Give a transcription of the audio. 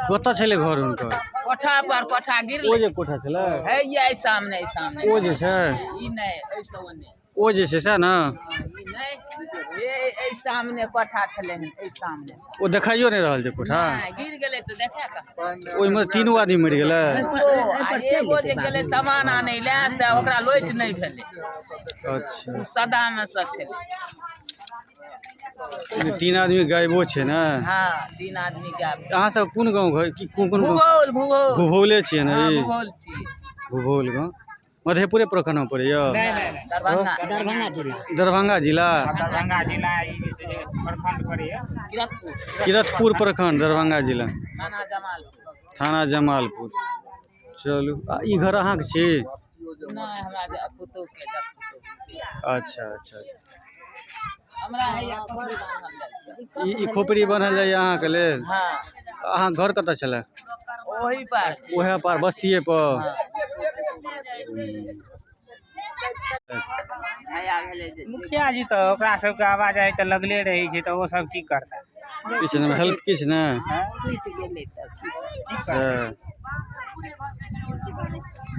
कतऽ छलै घर हुनकर? कोठा पर कोठा ओ गिरलै। जे कोठा छलै? हे ये सामने सामने। ओ जे छै? ई नहि, एहिसँ ओने। ओ जे छै सएह ने? ई नहि, ये एहि सामने कोठा छलै हन, एहि सामने। ओ देखाइयो नहि रहल छै कोठा? नहि, गिर गेलै तऽ देखा कऽ। ओहिमे तीनू आदमी मरि गेलै? ओ आ एगो जे गेलै सामान आनै लए से ओकरा लोटि नहि भेलै। अच्छा। ओ सदामे सँ छलै। तीन आदमी गायबो छै ने? हँ, तीन आदमी गायब। अहाँ सब कोन गाँव घर की कोन कोन गाँव? भूगोल भूगोल। भूभौले छियै ने? हँ, ई भूगोल छी। भूभौल गाँव मधेपुरे प्रखंडमे पड़ैया? दरभंगा। दरभंगा जिला। दरभंगा जिला? दरभंगा जिला ई जे छै जे प्रखंड पड़ैया। किरतपुर। किरतपुर प्रखंड, दरभंगा जिला। थाना जमालपुर। थाना जमालपुर। चलू, आ ई घर अहाँके छी? नहि, हमरा जे पुतहु के पुतहु। अच्छा अच्छा अच्छा। हमरा हैया खोपड़ी बान्हल जाइ छै। ई खोपड़ी बनल जाइए अहाँके लेल? हँ। अहाँ घर कतऽ छलै? ओही पर। उएह पार बस्तिए पर? हैया भेलै जे मुखिया जी तऽ ओकरा सबके आवाजाही तऽ लगले रहै छै, तऽ ओ सब की करतै? किछु नहि हेल्प, किछु नहि। टूटि गेलै तऽ की? की करतै? से